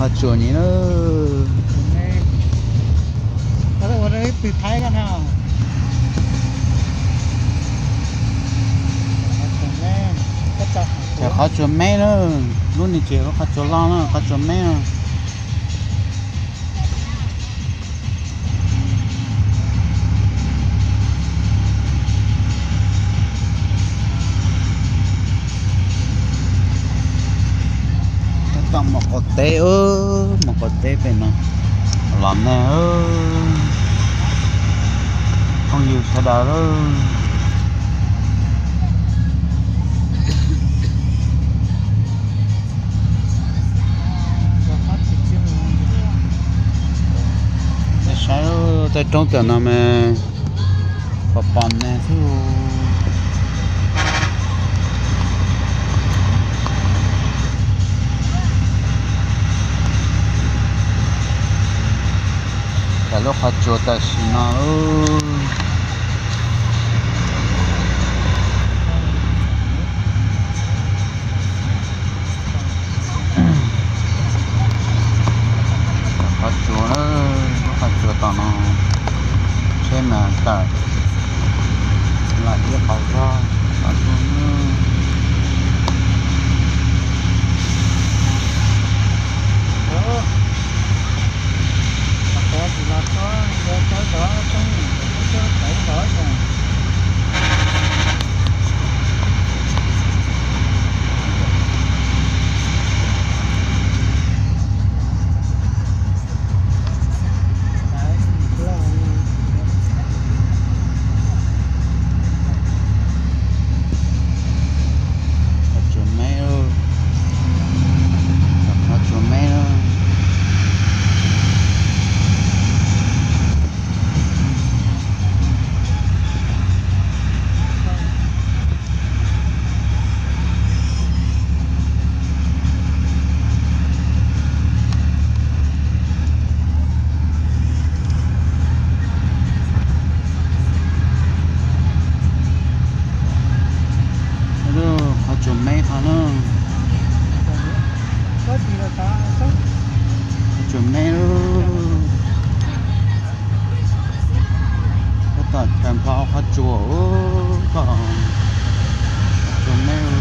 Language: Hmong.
Qhov tsua ni na. Ces qhov tsua meb na, lub ni ces lub qhov tsua loj na, qhov tsua meb na. Tab tom mus qaum teb, mus qaum teb pem no los ne, phooj ywg sawv daws. Nej saib tej roob tam no mas pos pos nag xwb. Tam lub qhov tsua tam sim no. Qhov tsua, lub qhov tsua tom no, tsheb mas tawm los ib qhov zog, qhov tsua. Qhov tsua meb, qhov tsua meb na. Qhov tsua meb qhov na. Qhov tsua meb. Tab tom chaws npog qhov tsua, qhov tsua meb.